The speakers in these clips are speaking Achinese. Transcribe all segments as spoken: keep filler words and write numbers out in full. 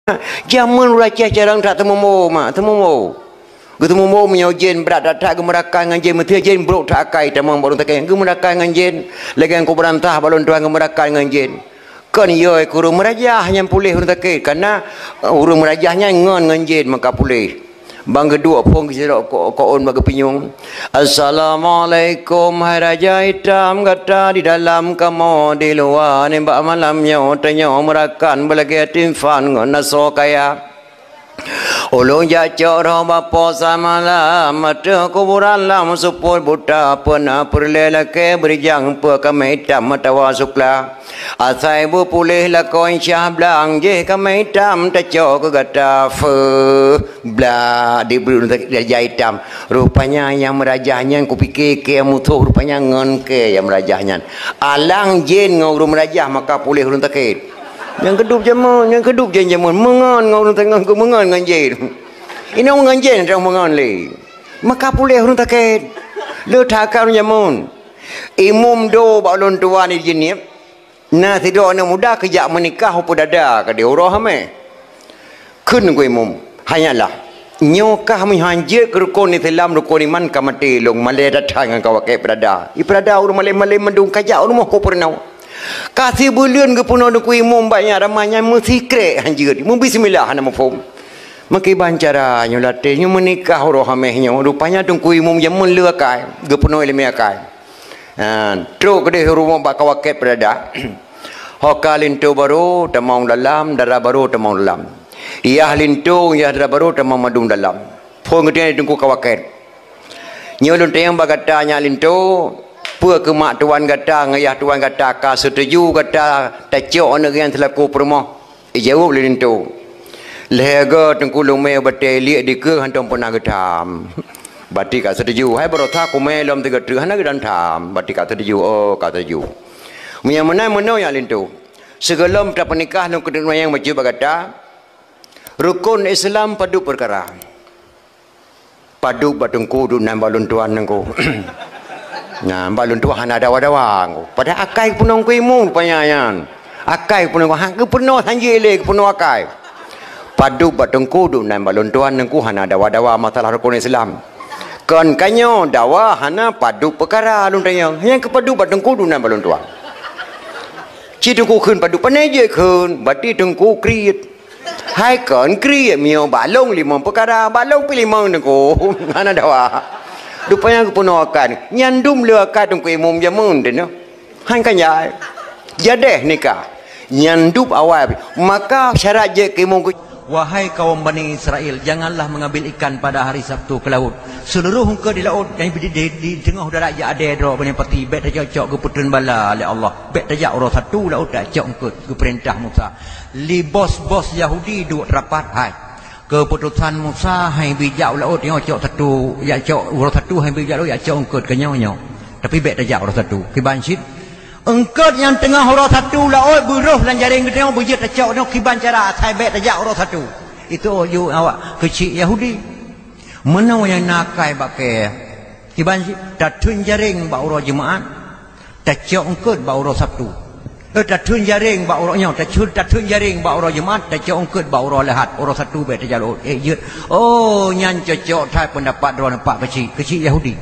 Jameun ureueng Aceh carông that teumumbo, mak, teumumbo. Geuteumumbo meunyoe jén brat that-that geumeurakan ngon jén, meusti jén brok that akai tamong bak ureueng takée. Geumeurakan ngon jén, lagée nyang kubeurantah bak lôn tuan geumeurakan ngon jén. Kon yôi keu ureueng meurajah nyang puléh ureueng takée, kareuna, eh, ureueng meurajah nyan ngon ngon jén maka puléh. Ban geuduek phon geusidroe ko-, koon bak geupinyueng. "Assalamualaikum, hai Raja Itam, gata di dalam kamoe di luwa, nibak malam nyoe tanyoe meurakan beulagée timphan ngon asoe kaya. Ulôn jak cok roh bapo samalam, ateueh kuburan lam seupôt buta, peue na peureulée lakée beurijang, peue kaméng itam atawa sukla. Asai beupuléh lakoe syah blang, jih kaméng itam tacok keu gata." Feuh, blah, dibri Raja Itam. Rupanya nyang meurajah nyan kupike kée musoh, rupanya ngon kée nyang meurajah nyan. Alang jén ngon ureueng meurajah maka puléh ureueng takét. Nyang keudub jameun, nyang keudub jén jameun, meungon ngon ureueng takét, meungon ngon jén. Inong ngon jén dong meungon lé. Maka puléh ureueng takét. Le that ka ureueng jameun. Imum do bak lôn tuan di Jeunieb. Na sidroe aneuk muda keujak meunikah u Peudada keudeh uroe hamé. Kheun keu imum, "Hanyalah, nyoe kah meuhanjeuet keu rukon Islam, rukon iman ka maté lôn, malée that-that ngon ka wakée Peudada. I Peudada ureueng malém-malém mandum, kajak u rumoh keu peurunoe." Ka sibuleuen geupeurunoe teungku imum bak nyan, ramah nyan meusikrek hanjeuet, meubismillah hana muphom. Meukiban cara nyoe laté nyoe meunikah uroe hamé nyoe, rupanya teungku imum jameun le akai, geupeurunoe ileumé akai. Ha, trok keudeh rumoh bak ka wakée Peudada. Ho ka linto barô tamong dalam, dara barô tamong dalam. Yah linto, yah dara barô tamong mandum dalam. Phon geutanyoe teungku ka wakée. Nyoe lôn tanyong bak gata nyak linto, peue keu mak tuan gata ngon yah tuan gata ka seutuju gata tacok aneuk nyan seulaku peurumoh? Ijaweueb lé linto, "Lhée goe teungku lôn mé batée liek dikeue hántom peunah geutham." Bati ka seutuju. "Hai baroesa kumé lom sigoe treuk hana geutham-tham." Bati ka seutuju. Oh, ka seutuju. Meunyoe meunan meunoe nyak linto. Sigohlom tapeunikah lôn keuneuk nanyong bacut bak gata. Rukon Islam padub peukara. Padub bak teungku duek nan bak lôn tuan teungku. Nah, bak lôn tuan hana dawa-dawa teungku. Padahai akai geupeurunoe teungku imum rupanya nyan. Akai geupeurunoe, ha, geupeurunoe hanjeuet lé geupeurunoe akai. Padub bak teungku duek nan bak lôn tuan teungku hana dawa-dawa masalah rukon Islam. Kon ka nyoe dawa hana padub peukara lôn tanyong. Nyang keu padub bak teungku duek nan bak lôn tuan. Ci teungku kheun padub, pane jeuet kheun, bati teungku kriet. Hai kon kriet meunyoe bak lôn limong peukara, bak lôn pih limong teungku. Hana dawa. Rupanya geupeurunoe akai. Nyan dum le akai teungku imum jameun teuh nyoe. Han kan jai. Jadeh nikah. Nyan dub awai. Maka syarat jeuet keu imum keu, "Wahai kaum Bani Israel, janganlah mengambil ikan pada hari Sabtu ke laut. Seluruh eungkôt di laut dan di, di, di teungoh darat jak adée droe Bani Pati, bék tacok-cok geupeuteun bala lé Allah. Bék tajak uroe Sabtu laôt tajak cok eungkôt," geupeurintah Musa. Lé bos-bos Yahudi duek rapat hai. Keuputosan Musa hai bijak u laôt nyoe cok Sabtu, jak cok uroe Sabtu hai bijak laôt jak cok eungkôt keu nyoe nyoe. Tapi bék tajak uroe Sabtu. Kiban cit. Eungkôt nyang teungoh uroe Sabtu laôt beurôh lam jaréng geutanyoe beujeuet tacok nyoe kiban cara asai bék tajak uroe Sabtu. Itu yue awak keuchik Yahudi. Meunoe nyang na akai bak kée. Kiban cit tatheun jaréng bak uroe Jumat. Tacok eungkôt bak uroe Sabtu. Eh, tatheun jaréng bak uroe nyoe, tatheun, tatheun jaréng bak uroe Jumat, tacok eungkôt bak uroe Lahad, uroe Sabtu bék tajak laôt. Eh, jeuet. Oh, nyan cocok that peundapat droeneuh pak keuchik, keuchik Yahudi.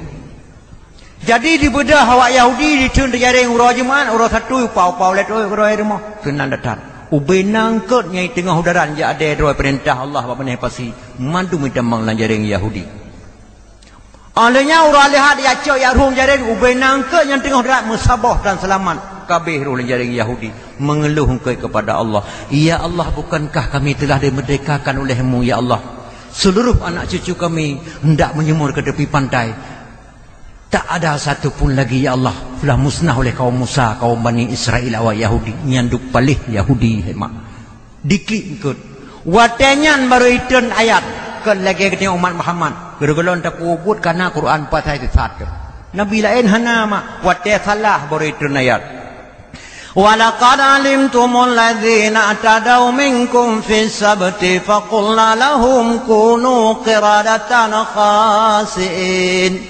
Jadi dibeudôh awak Yahudi ditheun teujaréng uroe Jumat, uroe Sabtu upau-upau lé teuh uroe rumoh. Keunan that-that. Ubé na eungkôt nyang teungoh udaran jak adée droe peurintah Allah bak Bani Pasi, mandum itamong lam jaréng Yahudi. Óh lheueh nyan uroe Aleuhat jak cok jak rhueng jaréng ubé na eungkôt nyang teungoh darat meusaboh dan seulamat, ka abéh rôh lam jaréng Yahudi, mengeluh eungkôt kepada Allah, "Ya Allah, bukankah kami telah dimerdekakan oleh-Mu, ya Allah? Seluruh anak cucu kami hendak menyemur ke tepi pantai. Tak ada satu pun lagi, ya Allah. Telah musnah oleh kaum Musa, kaum Bani Israel awak Yahudi." Nyan duek paléh Yahudi, hai mak. Diklik eungkôt. Watée nyan barô itreun ayat, kon lagée geutanyoe umat Muhammad. Geureulon tapubuet kana Quran pasai sisat. Nabi laén hana mak, watée salah barô itreun ayat. "Wa laqad alimtumul ladzina i'tadaw minkum fis sabti faqulna lahum kunu qiradatan khasi'in."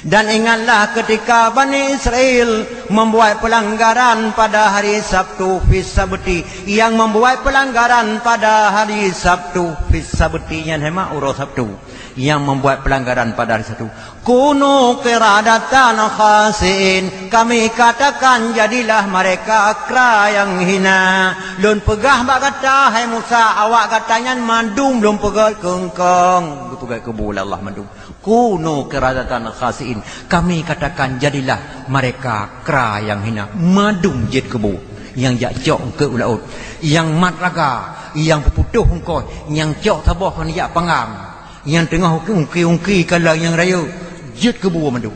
Dan ingatlah ketika Bani Israel membuat pelanggaran pada hari Sabtu, fis sabti, yang membuat pelanggaran pada hari Sabtu, fis sabti, nyan hai mak uroe Sabtu, yang membuat pelanggaran pada hari Sabtu. Kunu qiradatan khasiin, kami katakan jadilah mereka kra yang hina. Lôn peugah bak gata, hai Musa, awak gata nyan mandum lôn peugét keungkong, geupeugét keubu lé Allah mandum. Kunu qiradatan khasiin, kami katakan jadilah mereka kra yang hina. Mandum jeuet keubu, nyang jak cok eungkôt u laôt, nyang mat raga, nyang peuputoh eungkôt, nyang cok saboh kon jak panggang, nyang teungoh ungki-ungki kala nyang rayeuk, jeuet keubu mandum.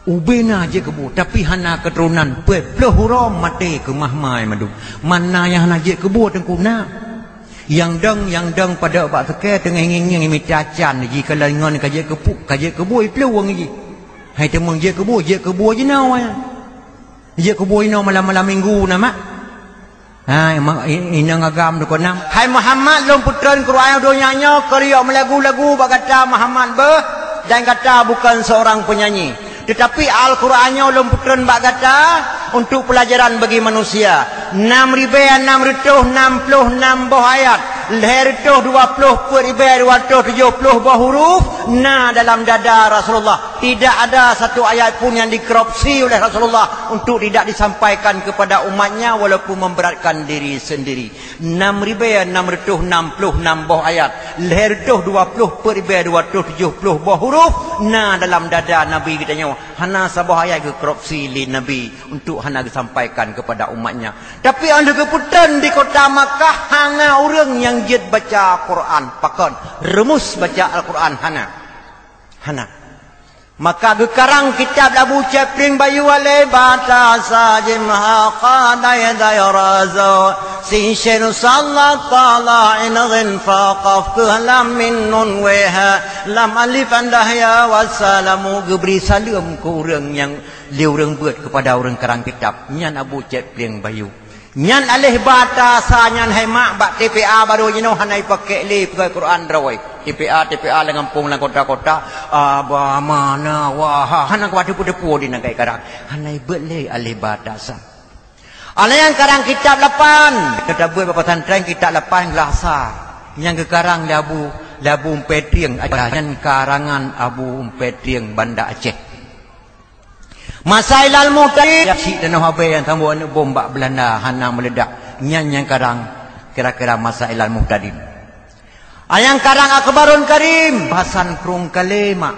Ubena jeuet keubu, tapi hana keuturonan, peuet ploh uroe maté keumah-mah mandum. Mana nyang hana jeuet keubu teungku na? Nyang dong, nyang dong padub bak seukée teungoh ngieng-ngieng mita can jih, kala ngon ka jeuet keubu, ka jeuet keubu iplueng jih. Hai teuma jeuet keubu, jeuet keubu jinoe. Jeuet keubu inoe malam-malam minggu na mak. Hai, ma-, i-, inong agam dukon nam. Hai Muhammad, lôn peutreun Quran donya nyoe keu riyeuk meulagu-lagu bak gata Muhammad beuh, dan gata bukon seurang peunyanyi. Teutapi Al-Quran nyoe lôn peutreun bak gata untuk peulajaran bagi manusia. Nam ribée nam reutôh nam ploh nam boh ayat, lhée reutôh dua ploh peuet ribée dua reutôh tujoh ploh boh huruf na dalam dada Rasulullah. Tidak ada satu ayat pun yang dikorupsi oleh Rasulullah untuk tidak disampaikan kepada umatnya walaupun memberatkan diri sendiri. Nam ribée nam reutôh nam ploh nam boh ayat, lhée reutôh dua ploh peuet ribée dua reutôh tujoh ploh boh huruf na dalam dada Nabi geutanyoe. Hana saboh ayat geukorupsi lé Nabi untuk hana geusampaikan kepada umatnya. Tapi óh lheueh geupeutreun di kota Makkah, hana ureuëng nyang jeuet baca Quran. Pakon? Rumus baca Al-Quran hana. Hana. Maka geukarang kitab Abu Cék Plieng Bayu alai bata sa jimha qadai dai raza. Sin shin sallat tala in ghin fa qaf keuh lam mim nun weh ha lam alif an dahya wassalamu. Geubri saleuem keu ureuëng nyang lé ureuëng beuet keupada ureuëng karang kitab. Nyan Abu Cék Plieng Bayu. Nyan aleh bata sa nyan hai mak bak T P A barô jinoe hana ipakék lé peugah Quran droe. T P A, T P A lam gampông, lam kota-kota, aba mana waha hana kuat teupeu-teupeu di nangkai karang. Hana ibeuet lé aleh bata sa. Aleh nyang karang kitab lapan. Kita buet bak pesantren kitab lapan gelah sa. Nyang geukarang lé Abu, lé Abu Umpé Trieng, nyan karangan Abu Umpé Trieng Banda Aceh. Masa ilal muhtadin, cit tanoh abée nyang sambot aneuëk bom bak Belanda hana meuledak. Nyan nyang karang kira-kira masa ilal muhtadin. Ayang karang Akbarun Karim, Hasan Krueng Kalé mak.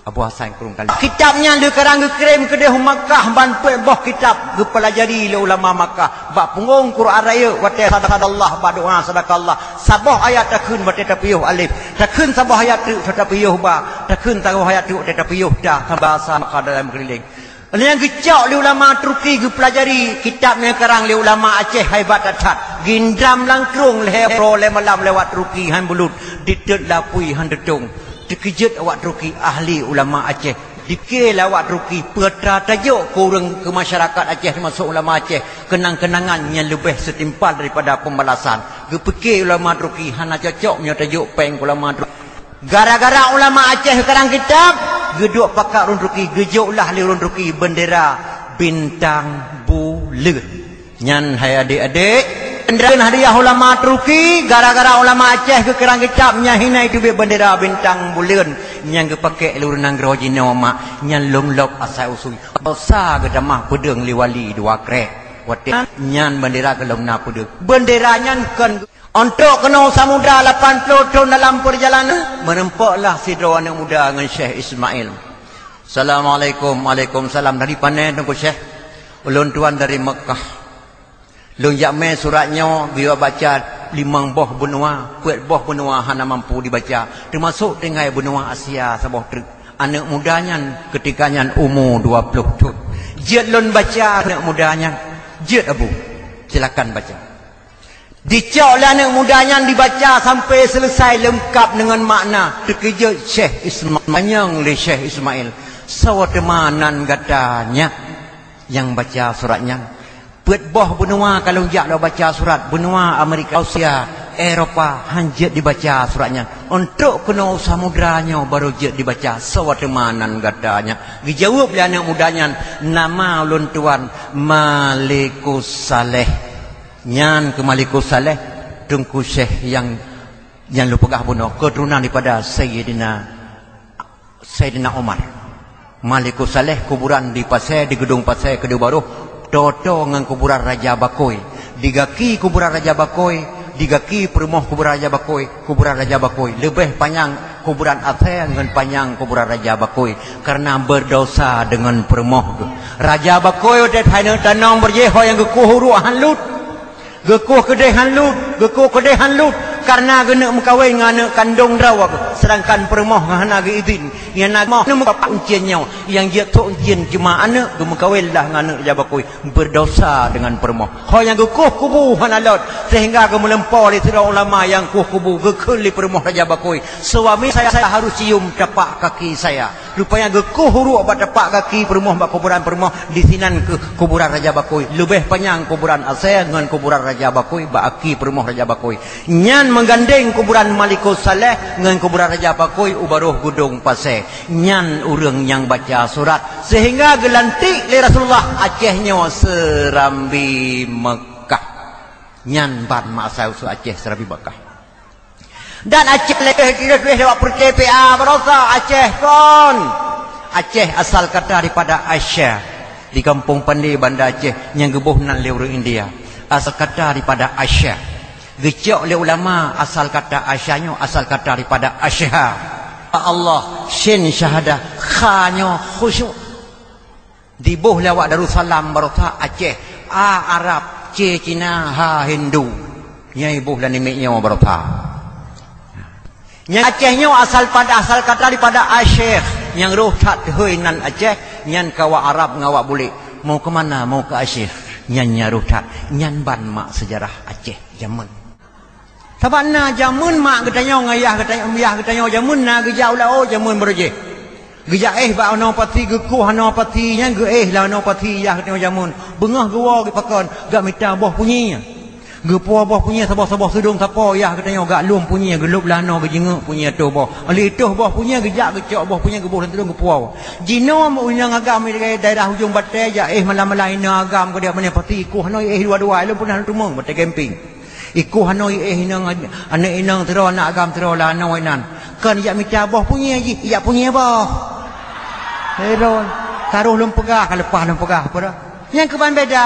Abu Hasan Krueng Kalé. Kitab nyan lheueh karang geukirém keudeh u Makkah ban peuet boh kitab geupeulajari lé ulama Makkah. Bak punggong Quran rayeuk watée sadaqallah bak doa sadaqallah. Saboh ayat takheun watée tapiôh alif. Takheun saboh ayat treuk watée tapiôh ba. Takheun saboh ayat treuk watée tapiôh ta. Sabasa maka dalam keuliléng. Nyang geucok lé ulama Turki geupeulajari kitab nyang karang lé ulama Aceh hai bak that-that. Gindram langkrueng lhée uroe lhée malam lewat Turki han bulut. Ditot lapui han teutong. Teukeujot awak Turki ahli ulama Aceh. Dipike lé awak Turki peue atra tajok keu ureuëng keu masyarakat Aceh teumasok ulama Aceh keunang-keunangan nyang leubeh seutimpal daripada peubalasan. Geupike ulama Turki hana cocok meunyoe tajok péng keu ulama Turki. Gara-gara ulama Aceh karang kitab, geuduek pakat ureuëng Turki, geujok lah lé ureuëng Turki bendera bintang buleuen. Nyan hai adék-adék, bendera hadiah ulama Turki, gara-gara ulama Aceh geukarang kitab nyan hina iteubiet bendera bintang buleuen nyang geupakék lé ureuëng nanggroe jinoe mak, nyan lôn lok asai usui. Dosa geutamah peudeueng lé wali dua krek. Watée nyan bendera keu lôn na peudeueng. Bendera nyan kon Untuk keunoe samudra lapan ploh thon dalam peurjalanan, meureumpoklah sidroe aneuëk muda ngon Syekh Ismail. "Assalamualaikum." "Waalaikumsalam." "Dari pane Teungku Syekh?" "Ulôn tuan dari Meukah. Lôn jak mé surat nyoe geuyue baca limong boh beunua, peuet boh beunua hana mampu jibaca, teumasok tinggai beunua Asia saboh treuk. Aneuëk muda nyan keutika nyan umu dua ploh thon. Jeuet lôn baca aneuëk muda nyan." "Jeuet, Abu. Silakan baca." Dicok lé aneuëk muda nyan dibaca sampai seuleusai leungkab deungon makna. Teukeujot Syekh Isma-, tanyong lé Syekh Ismail, "Soe teuma nan gata nyak nyang baca surat nyan? Peuet boh beunua ka lôn jak lôn baca surat, beunua Amerika, Australia, Eropa han jeuet jibaca surat nyan. Untuk keunoe u samudra nyoe barô jeuet jibaca, soe teuma nan gata nyan. Geujaweueb lé aneuk muda nyan, "Nama ulôn tuan Malikus Saleh." Nyan keuh Malikus Saleh, Teungku Syekh nyang, nyang lôn peugah bunoe, keuturonan daripada Sayyidina Saidina Umar. Malikus Saleh kuburan di Pasè, di Geudong Pasè Keudeuh Barôh, toe-toe ngon kuburan Raja Bakôi. Di gaki kuburan Raja Bakôi, di gaki peurumoh kuburan Raja Bakôi, kuburan Raja Bakôi. Leubeh panyang kuburan asèe ngon panyang kuburan Raja Bakôi, kareuna beudosa deungon peurumoh geuh. Raja Bakôi watèe hai neuk tanong beurjih, ho nyang geukueh uruek han lut. Geukueh keudeh han lut, geukueh keudeh han lut, kareuna geuneuk meukawen ngon aneuk kandông droe, seudangkan peurumoh hana geuidhin. Nyang na moh neumeukapak uncien nyoe, nyang jeuet thok uncien cuma aneuk geumeukawen lah ngon aneuk Raja Bakôi, beudosa deungon peurumoh. Ho nyang geukueh kubu hana lot, seuhingga geumeuleumpo lé sidroe ulama nyang kueh kubu, geukheun lé peurumoh Raja Bakôi, "Suami saya, saya harus cium tapak kaki saya." Rupanya geukueh uruek bak tapak gaki peurumoh, bak kuburan peurumoh, di sinan keuh kuburan Raja Bakôi. Leubeh panyang kuburan asèe ngon kuburan Raja Bakôi bak gaki peurumoh Raja Bakôi. Nyan meugandeng kuburan Malikus Saleh ngon kuburan Raja Bakôi u barôh Geudong Pasè. Nyan ureueng nyang baca surat, seuhingga geulantik lé Rasulullah Aceh nyoe Serambi Meukah. Nyan ban mak asai usoe Aceh Serambi Meukah. Dan Aceh lé-, lé-, lé-, lewat peureute P A barosa Aceh kon. Aceh asal kata daripada Asya. Di Kampung Pande Banda Aceh nyang geuboh nan lé ureueng India. Asal kata daripada Asya. Geucok lé ulama asal kata Asya nyoe asal kata daripada Asya. Allah, syin syahadah, kha nyoe khusyuk. Diboh lé awak Darussalam barosa Aceh, A Arab, C Cina, H Hindu. Nyan iboh lam namiet nyoe barosa. Nyan Aceh nyoe asal pada, asal kata daripada Asyikh, nyang roh that hôi nan Aceh, nyan keu awak Arab ngon awak bulek. Mau ke mana? Mau ke Asyikh. Nyan nyang roh that. Nyan ban mak seujarah Aceh jameun. Sabab na jameun mak geutanyoe ngon yah geutanyoe, yah geutanyoe jameun na geujak u laôt jameun barô jih. Geujak éh bak anoe pasi, geukoh anoe pasi nyan geuéh lam anoe pasi yah geutanyoe jameun. Beungoh geuwoe geupakon, geumita boh punyie. Geupuwoe boh punyie saboh-saboh seudong sapo yah geutanyoe gak lom punyie geulôb lam anoe geujingeuk punyie ateueh boh. Lheueh itôh boh punyie geujak geucok boh punyie geuboh lam seudong geupuwoe. Jinoe inong agam daerah Ujong Batée jak éh malam-malam inong agam keudeh bak anoe pasi ikoh anoe éh dua-dua lom peunah lôn teumeung batée camping. Ikoh anoe éh inong, aneuk inong sidroe, aneuk agam sidroe lam anoe inan. Kon ijak mita boh punyie jih, ijak punyie boh. Sidroe, ka roh lôn peugah, ka leupah lôn peugah peue dah. Nyan keuban beda.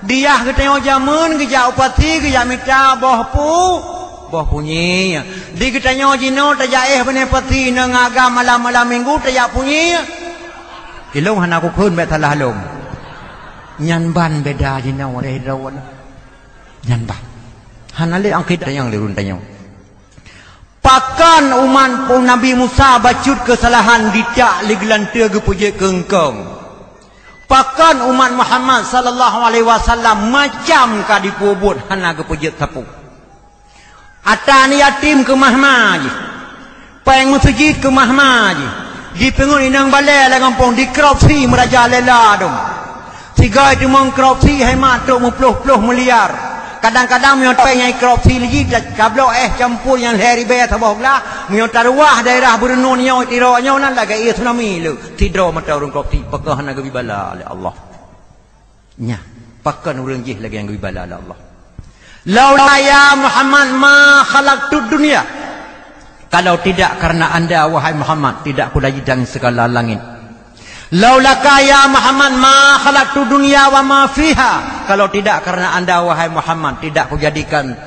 Di yah geutanyoe jameun geujak u pasi geujak mita boh pu-, boh punyie. Di geutanyoe jinoe tajak éh bak anoe pasi inong agam malam-malam minggu tajak punyie. Ilôn hana kukheun bék salah lôn. Nyan ban beda jinoe lé droe. Nyan bah. Hana lé angkét tanyong lé ureueng tanyoe. Pakon umat Nabi Musa bacut keusalahan ditak lé geulanteue geupeujeuet keu eungkong? Pakon umat Muhammad sallallahu alaihi wasallam macam ka dipeubuet hana geupeujeuet sapeue? Ata aneuk yatim keumah ma jih. Péng meuseujid keumah ma jih. Jipeungeut inong balée lam gampông dikorupsi meurajalela dong. Sigoe teumeung korupsi hai mak trok meuploh-ploh miliar. Kadang-kadang meunyoe péng nyang korupsi lé jih tacablok éh campur nyang lhée ribée saboh glah, meunyoe taruwah daerah Beureunuen nyoe tiro nyoe nan lagée ié tsunami le. Sidroe mata ureueng korupsi pakon hana geubri bala lé Allah. Nyan, pakon ureueng jih lagée nyang geubri bala lé Allah. Laula ya Muhammad ma khalaqtud dunya. Kalau tidak karena anda, wahai Muhammad, tidak kujadikan segala langit. Laulaka ya Muhammad ma khalaqtud dunya wa ma fiha. Kalau tidak karena anda, wahai Muhammad, tidak kujadikan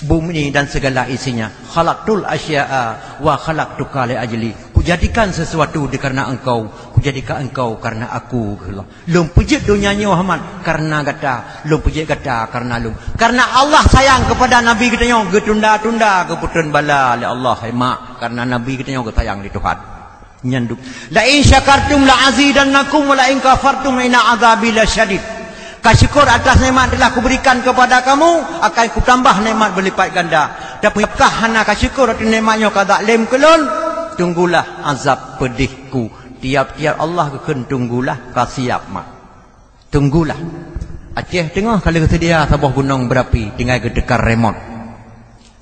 bumi dan segala isinya. Khalaqtul asya'a wa khalaqtuka li ajli. Kujadikan sesuatu dikarena engkau, kujadikan engkau karena aku, kheun Allah. Lôn peujeuet donya nyoe Muhammad karena gata, lôn peujeuet gata karena lôn. Karena Allah sayang kepada Nabi geutanyoe, geutunda-tunda geupeutrön bala lé Allah, hai mak, karena Nabi geutanyoe geusayang lé Tuhan. Nyan dum. La in syakartum la azidannakum wa la in kafartum inna azabi lasyadid. Kasyukur atas nikmat telah kuberikan kepada kamu, akan kutambah nikmat berlipat ganda. Tapi apakah hana kasyukur atas nikmat nyoe ka zalim keu lôn? Tunggulah azab pedih-Ku. Tiap-tiap Allah geukheun tunggulah, ka siap mak. Tunggulah. Aceh teungoh ka lheueh seudia saboh gunong berapi tinggai geuteuka remot.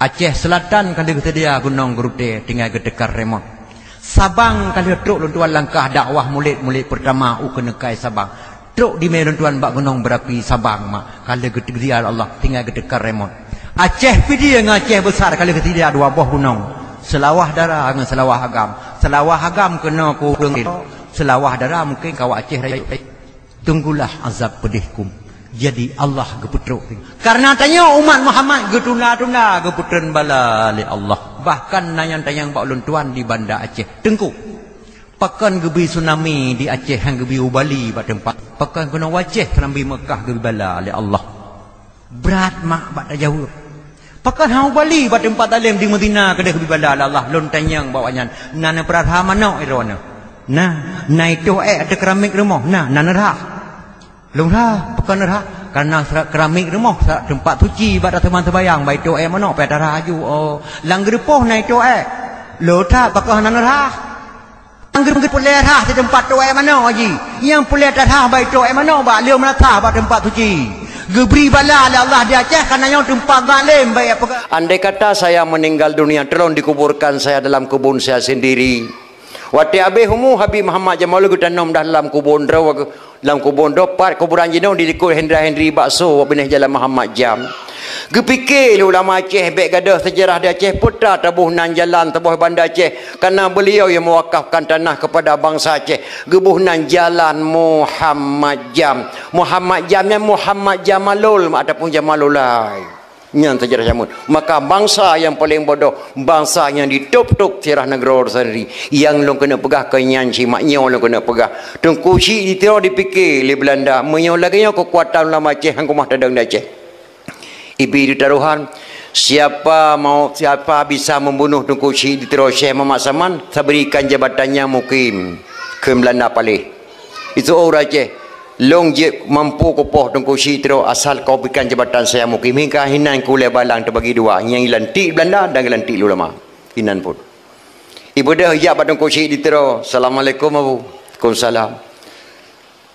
Aceh Selatan ka lheueh geuseudia gunong geurutée tinggai geuteuka remote. Sabang ka lheueh trok lôn tuan langkah dakwah mulod-mulod peurtama u keuneuk kayée Sabang. Trok dimé lôn tuan bak gunong beurapi Sabang mak ka lheueh geuteuka lé Allah tinggai geuteuka remote. Aceh Pidie ngon Aceh Besar ka lheueh geuseudia dua boh gunong. Seulawah Dara ngon Seulawah Agam. Seulawah Agam keunoe ku ureuëng, Seulawah Dara mungken ka awak Aceh rayeuk. Tunggulah azab pedih kum. Jadi Allah geupeutrok. Karena tanyoe umat Muhammad geutunda-tunda geupeutreun bala lé Allah. Bahkan na nyang tanyong bak ulôn tuan di Banda Aceh. Teungku, pakon geubri tsunami di Aceh han geubri u Bali bak teumpat? Pakon keunoe u Aceh tsunami Mekah geubri bala lé Allah? Brat mak bak tajaweueb. Pakon han u Bali bak teumpat além di Madinah keudeh geubri bala lé Allah? Lôn tanyong bak awaknyan, na neupeurara manok i droeneuh? Na, na itôh ék ateueh keramik rumoh? Na, na neurhah. Lôn rhah, pakon neurhah? Kareuna sa-, keramik rumoh sa-, teumpat suci bak taseumang seumayang, bak itôh ék manok payah tarhah aju. Oh, lam geureupoh na itôh ék. Lôn that, pakon hana neurhah? Nyang geu-, geupuléh rhah di teumpat tôh ék manok ji. Nyang puléh tarhah bak itôh ék manok bak lheueh meunasah bak teumpat suci. Geubri bala lé Allah di Aceh kareuna nyoe teumpat zalim bak peugah. Andai kata saya meninggal dunia, tolong dikuburkan saya dalam kebun saya sendiri. Watée habéh umu Habib Muhammad Jamalul geutanom dah lam kubon droe, lam kubon droe pat kuburan jinoe di likot Hendra Hendri bakso binéh jalan Muhammad Jam. Geupike lé ulama Aceh bék gadôh seujarah di Aceh, peue ta taboh nan jalan saboh Banda Aceh, kareuna beuliau nyang mewakafkan tanah kepada bansa Aceh, geuboh nan jalan Muhammad Jam. Muhammad Jam nyan Muhammad Jamalul ataupun Jamalulai. Nyan seujarah jameun. Maka bansa nyang paleng bodoh, bansa nyang ditôb-tôb sirah nanggroe sendiri. Nyang lôn keuneuk peugah keu nyan cit mak nyoe lôn keuneuk peugah. Teungku Chik di Tiro dipike lé Beulanda, meunyoe lagée nyoe keukuatan ulama Aceh han keumah tadong di Aceh. Ibi di tarohan, siapa mau, siapa bisa membunuh Teungku Chik di Tiro Syekh Muhammad Saman, saya berikan jabatannya mukim keu Beulanda paléh. Itu ureuëng Aceh, lôn jeuet mampu kupoh Teungku Chik Tiro asal kau berikan jabatan saya mukim. Hingga hinan ku lé balang teubagi dua, nyang geulantik Beulanda dan geulantik ulama. Hinan pun. Ibeudôh jak bak Teungku Chik di Tiro, "Assalamualaikum, Abu." "Waalaikumsalam."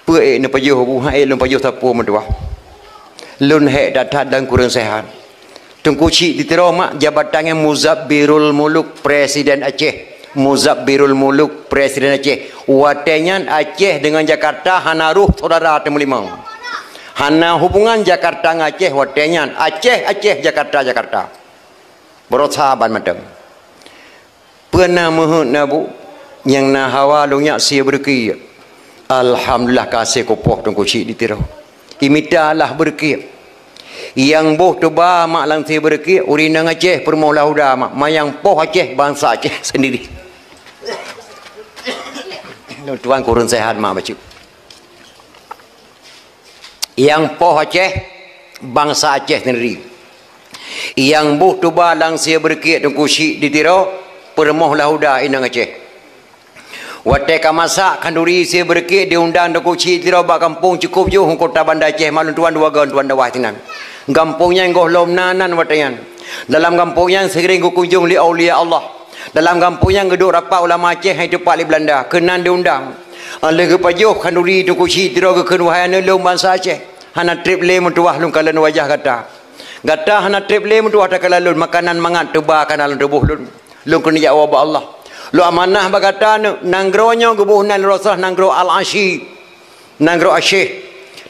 "Peue ék neupajoh, Abu?" "Han ék lôn pajoh sapeue meutuah. Lôn hék that-that dan kureueng seuhat." Teungku Chik di Tiro mak jabatan nyan Muzabbirul Muluk, Presiden Aceh. Muzabbirul Muluk, Presiden Aceh. Watée nyan Aceh deungon Jakarta hana roh syedara teumeulimong. Hana hubungan Jakarta ngon Aceh watée nyan. Aceh, Aceh, Jakarta, Jakarta. Beurasa ban mantong. Peue na meuheuét na bu, nyang na hawa lôn nyak sie beureukiek. Alhamdulillah ka sie kupoh Teungku Chik di Tiro. Imita lah beureukiek. Nyang boh tuba mak lam sie beureukiek, ureuëng inong Aceh, peurumoh Lahuda mak, manyang poh Aceh, bansa Aceh sendiri. Lôn tuan kureueng seuhat mak bacut. Nyang poh Aceh, bansa Aceh sendiri. Nyang boh tuba lam sie beureukiek Teungku Chik di Tiro, peurumoh Lahuda inong Aceh. Watée ka masak khanduri sie beureukiek diundang Teungku Chik di Tiro bak gampông cukôp jôh u kota Banda Aceh, mak lôn tuan dua goe tuan dakwah sinan. Gampông nyan gohlom na nan watée nyan. Dalam gampông nyan seuring geukunjong lé aulia Allah. Dalam gampông nyan geuduek rapat ulama Aceh nyang teupat lé Beulanda, keunan diundang. Lheueh geupajoh khanduri Teungku Chik di Tiro geukheun, "Wahai aneuëk lôn bansa Aceh, hana treb lé meutuah lôn kalon wajah gata. Gata hana treb lé meutuah takalon lôn, makanan mangat tuba ka na lam tuboh lôn. Lôn keuneuk jak woe bak Allah. Lôn amanah bak gata aneuëk, nanggroe nyoe geuboh nan Rasulullah nanggroe Al-Asyi." Nanggroe Aceh.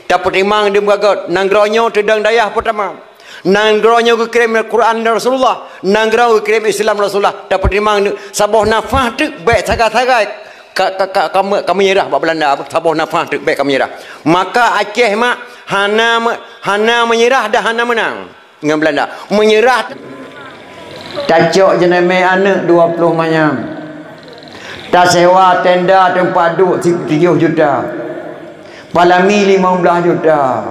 Tapeutimang di meugagot, nanggroe nyoe teudong dayah peutama. Nanggroe nyoe geukirém Al-Quran dari Rasulullah. Nanggroe geukirém Islam Rasulullah. Tapeutimang di saboh nafah teuk bék sagai-sagai ka, ka, ka, ka me-, ka meunyeurah bak Beulanda, saboh nafah teuk bék ka meunyeurah. Maka Aceh mak hana me-, hana meunyeurah dan hana meunang. Ngon Beulanda. Meunyeurah. Tacok jeuneumé aneuëk dua ploh manyam. Tasewa tenda teumpat duek si-, tujoh juta. Palami limong blaih juta.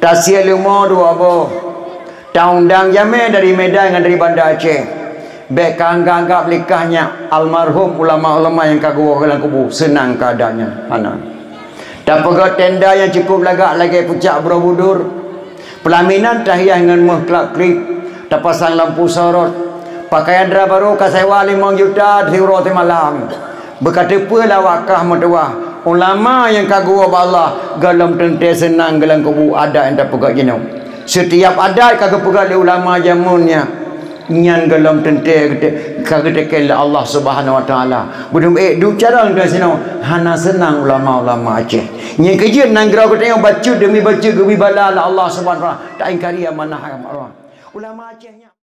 Tasiek leumo dua boh. Taundang jamé dari Medan ngon dari Banda Aceh. Bék ka anggab-anggab lé kah nyak almarhum ulama-ulama nyang ka geuwoe lam kubu, seunang keuadaan nyan. Hana. Tapeugöt tenda nyang cukôp lagak lagée pucak Borobudur. Peulaminan tahias ngon méuh klap-klip, tapasang lampu sorot. Pakaian dara barô ka sewa limong juta siuroe simalam. Beuka teupeue lawak kah meutuwah. Ulama nyang ka geuwoe bak Allah, gohlom teuntée seunang geulam kubu adat nyang tapeugöt jinoe. Seutiap adat ka geupeugöt lé ulama jameun nyan. Nyan gohlom teuntée ka geuteken lé Allah Subhanahu Wa Taala. Beudum ék duek carông teuh sinoe, hana seunang ulama-ulama Aceh. Nyang keujeuet nanggroe geutanyoe bacut demi bacut geubri bala lé Allah Subhanahu Wa Taala, taingkari amanah agama Allah. Ulama Aceh nyan